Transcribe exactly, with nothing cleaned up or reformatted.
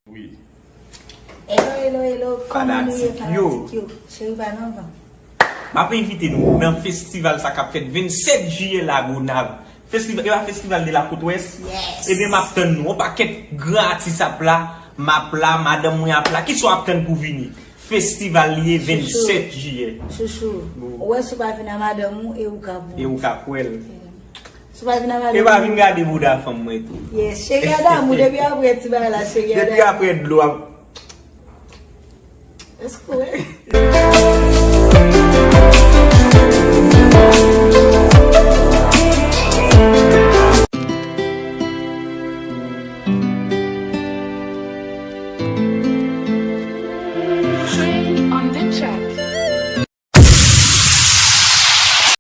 Wi. Hello, hello, hello. Kòman nou ye, fanatik yo? Cheri pa nan van. M ap envite nou nan festival sa k ap fèt vennsèt jiyè Lagonav. Festival, e pa festival de la côte ouest? Yes. Ebyen, m ap tann nou. On pakèt gran atis ap la, m ap la, madanm mwen ap la. Kisa w ap tann pou vini? Festival li ye, vennsèt jiyè. Chouchou. Ou wè, si w pa vin a madanm ou, e ou ka bon. E ou ka kwè l. Si w pa vin a madanm ou. E pa vin gade bouda fanm mwen tou. Yes, cheri a damou, depi apre ti bagay la, cheri a damou. Depi apre dlo ap. Èske w wè?